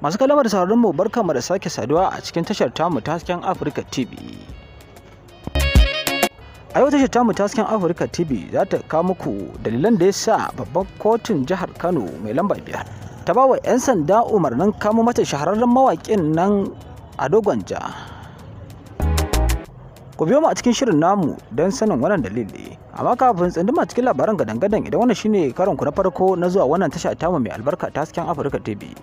Masu kallo da sauraron mu, barkanmu da sake saduwa a cikin tashar tamu ta Hasken Afirka TV. A yau tashar tamu ta Hasken Afirka TV za ta kawo muku dalilan da ya sa babban kotun jihar Kano mai lamba 5 ta ba wa 'yan sanda umarnin kamo mata shahararren mawaƙin nan Ado Gwanja. Ku biyo mu a cikin shirin namu don sanin wannan dalili. Amma kafin tsunduma cikin labaran gadan-gadan, idan wannan shine karon ku na farko na zuwa wannan tasha tamu mai albarka ta Hasken Afirka TV,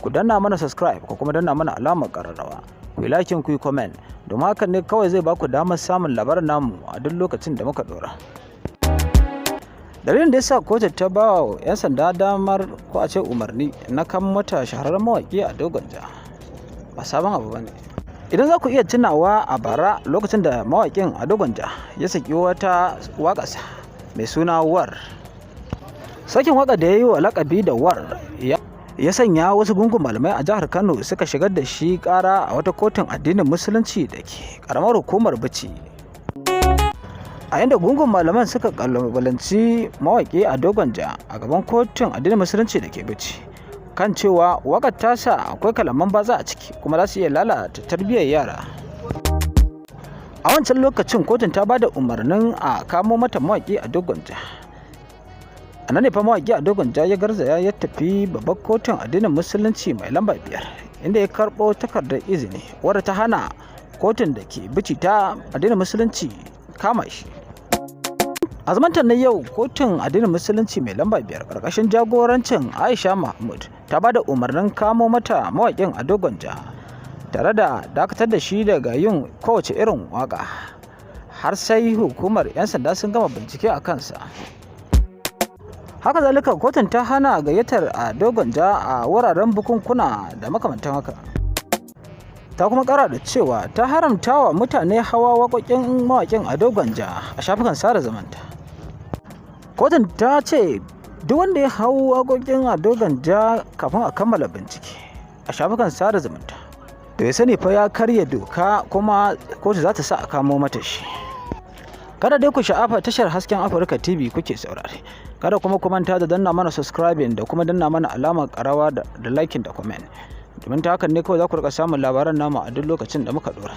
ku danna mana subscribe ko kuma danna mana alamar ƙararrawa. Ku yi like, ku yi comment, domin hakan ne kawai zai baku damar samun labaran namu a duk lokacin da muka dora. Dalilin da yasa kotu ta ba wa 'yan sanda damar, ko a ce umarni, na kan mata shahararren mawaƙi Ado Gwanja ba sabon abu bane. Idan za ku iya tunawa, a bara lokacin da mawaƙin Ado Gwanja ya saki wata waƙarsa mai suna War. Sakin waƙar da ya yi wa lakabi da War ya sanya wasu gungun malamai a jihar Kano suka shigar da shi ƙara a wata kotun addinin Musulunci da ke ƙaramar hukumar Bichi. A inda gungun malaman suka kalubalanci mawaƙi Ado Gwanja a gaban kotun addinin Musulunci da ke Bichi kan cewa waƙar tasa akwai kalaman batsa a ciki kuma za su iya lalata tarbiyyar yara. A wancan lokacin kotun ta ba da umarnin a kamo mata mawaƙi Ado Gwanja. A nan ne fa mawaƙi Ado Gwanja ya garzaya ya tafi babbar kotun addinin Musulunci mai lamba 5, inda ya karɓo takardar izini wadda ta hana kotun da ke Bichi ta addinin Musulunci kama shi. A zamanta na yau, kotun addinin Musulunci mai lamba 5 ƙarƙashin jagorancin Aisha Mahmud ta ba da umarnin kamo mata mawaƙin Ado Gwanja tare da dakatar da shi daga yin kowace irin waƙa har sai hukumar 'yan sanda sun gama bincike a kansa. Haka zalika, kotun ta hana gayyatar Ado Gwanja a wuraren bukunkuna da makamantan haka. Ta kuma kara da cewa ta haramta wa mutane hawa waƙoƙin mawaƙin Ado Gwanja a shafukan sada zumunta. Kotun ta ce duk wanda ya hau waƙoƙin Ado Gwanja kafin a kammala bincike a shafukan sada zumunta, to ya sani fa ya karya doka kuma kotu za ta sa a kamo mata shi. Kada dai ku sha'afa, tashar Hasken Afirka TV kuke saurare. Kada kuma ku manta da danna mana subscribing da kuma danna mana alamar ƙararrawa da liking da comment. Domin ta hakan ne kawai za ku rika samun labaran namu a duk lokacin da muka dora.